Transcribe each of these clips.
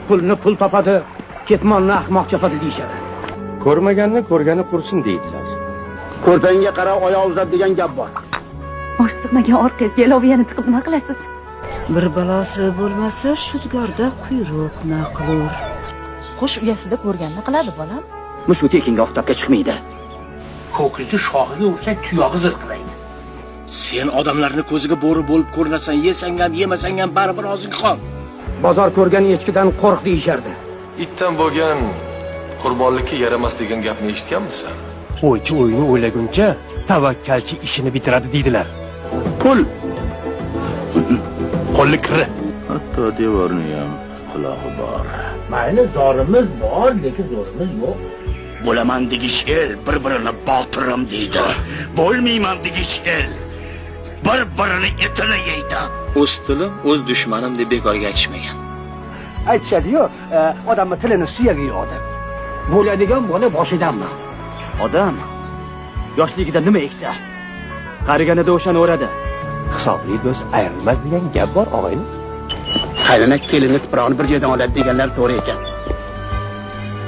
Pulni pul topadi, ketmonni ahmoq chopadi deyishadi. Ko'rmaganni ko'rgani qursin deydilar. Ko'rpangga qara oyoq uzat degan gap bor. Osh sig'magan orqangizga loviyani tiqib nima qilasiz? Bir balosi bo'lmasa, shudgorda quyruq na qilur. Qush uyasida ko'rganini qiladi, bolam. Mushuk tekinga oftobga chiqmaydi. Ho'kizni shoxiga ursang tuyog'i zirqiraydi. Sen odamlarni ko'ziga bo'ri bo'lib ko'rinasan, yesang ham, yemasang ham baribir og'zing qon. Bozor ko'rgan echkidan qo'rq deyishardi. Itdan bo'lgan qurbonlikka yaramas degan gapni eshitganmisan? O'ychi o'yini o'ylaguncha tavakkalchi ishini bitiradi deydilar. Pul qo'lni kiri. Hatto devorni ham qulog'i bor. Mayli, zorimiz bor, lekin zo'rimiz yo'q. Bo'laman degish el bir-birini botirim deydi. Bo'lmayman degish el bir-birini etini yeydi. O'z tilim, o'z dushmanim deb bekorga aytishmagan. Aytishadi-yu, odamning tilini suyagi yo'q deb. Bo'ladigan bola boshidanmi? Odam yoshligida nima eksa, qariganida o'shani o'radi. Hisobli do'st ayrilmas degan gap bor, og'ayni. Qaynona kelinni tuprog'ini bir joydan oladi deganlar to'g'ri ekan.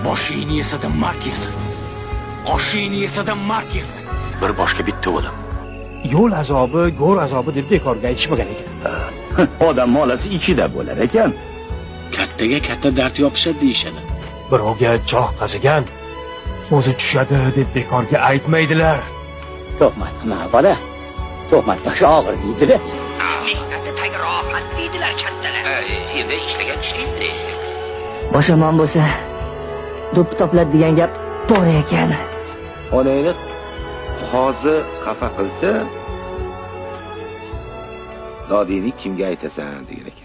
Boshingni yesa-da mard yesin. Oshingni yesa-da mard yesin. Bir boshga bitta o'lim. Yo'l azobi, go'r azobi deb bekorga aytishmagan ekan. Odam molasi ichida bo'lar ekan. Kattaga katta dard yopishadi deyishadi. Birovga choh qazigan o'zi tushadi deb bekorga aytmaydilar. Tuhmat qilma, bola. Tuhmat toshi og'ir deydilar. Mehnatni tagi rohat deydilar kattalar. Endi ishlagan ishlaydi. Boshomon bo'lsa, do'ppi topiladi degan gap to'g'ri ekan. Onangni qozi xafa qilsa, dodingni kimga aytasan degan ekan.